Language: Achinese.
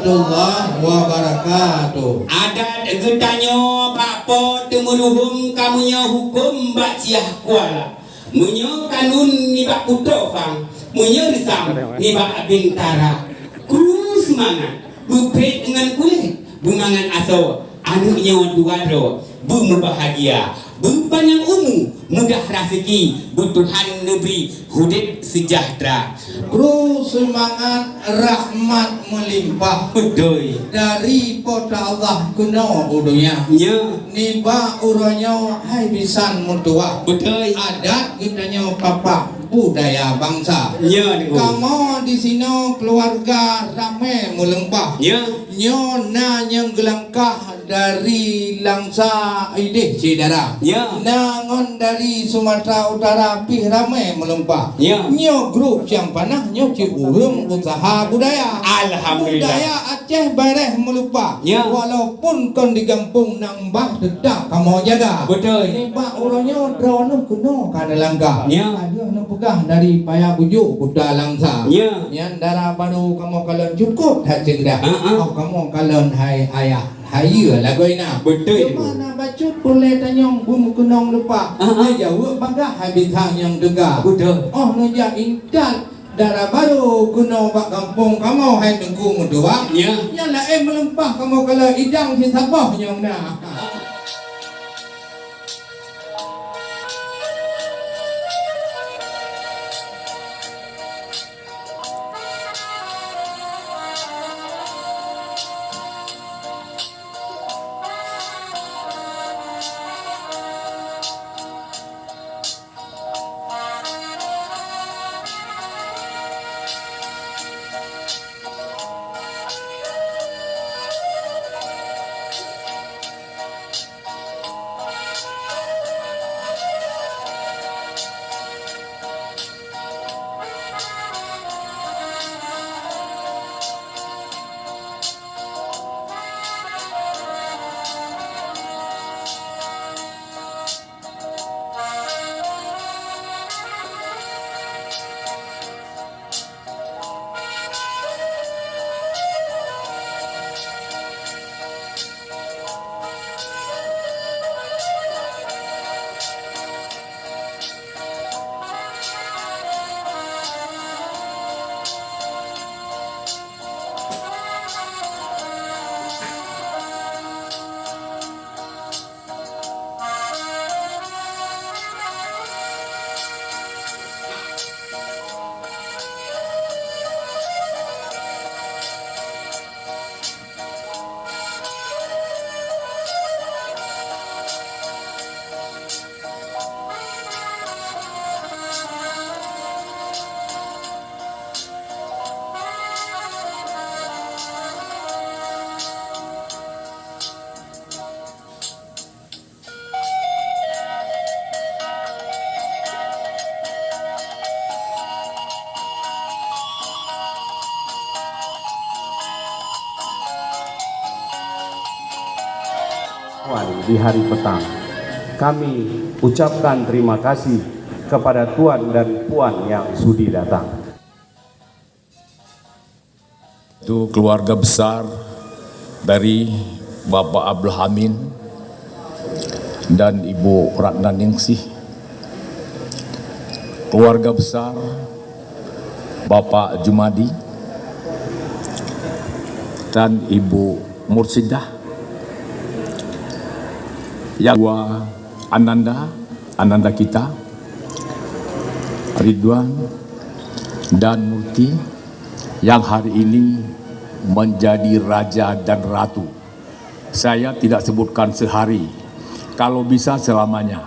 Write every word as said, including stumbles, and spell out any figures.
Warahmatullahi wabarakatuh. Adat geutanyoe bak Po Teumeuruhom, kamoe nyoe huköm bak Syiah Kuala. Meunyoe kanun nibak Putroe Phang, meunyoe reusam nibak Bintara. Kru seumangat, beupék ngon kulét, beumangat asoe, aneuk nyoe dua droe, beumeubahagia, beupanyang umu, mudah raseuki, beutuhan neubri udép seujahteura. Kru seumangat, rahmat meulimpah. Beutôi. Dari Po teu Allah keunoe u donya. Nya. Nibak uroe nyoe hai bisan meutuwah. Beutôi. Adat geutanyoe papak budaya bansa. Nya, Teungku. Kamoe disinoe keuluwarga ramé meulimpah. Nya. Nyoe na nyang geulangkah dari Langsa idéh syedara. Ya. Na ngon dari Sumatera Utara pih ramé meulimpah. Ya. Nyoe grup Siang Panah nyoe cit ureuëng usaha budaya. Alhamdulillah. Budaya Aceh bareh meulimpah. Ya. Walaupun kon di gampông nang bah, teutap kamoe jaga. Beutôi. Nibak uroe nyoe droeneuh keunoe ka neulangkah. Ya. Ka lheueh neupeugah dari Paya Bujuk Kuta Langsa. Ya. Nyan dara barô kamoe kalon cukôp that ceudah. Ha, ha. Oh, kamoe kalon hai ayah. Hayeue lagoina. Beutôi. Teuma na bacut peureulée tanyong beumeukeunong lumpah. Ah, ah. Neujaweueb bagaih hai bisan nyang teuga. Beutôi. Oh, neujak intat dara barô keunoe bak gampông kamoe hai Teungku meutuwah. Ya. Nyan laén meulimpah kamoe kalon idang sisaboh nyang na. Di hari petang, kami ucapkan terima kasih kepada tuan dan puan yang sudi datang. Itu keluarga besar dari Bapak Abdul Hamid dan Ibu Ratna Ningsih, keluarga besar Bapak Jumadi dan Ibu Mursidah, yang dua Ananda, Ananda kita, Ridwan, dan Murti, yang hari ini menjadi raja dan ratu. Saya tidak sebutkan sehari, kalau bisa selamanya.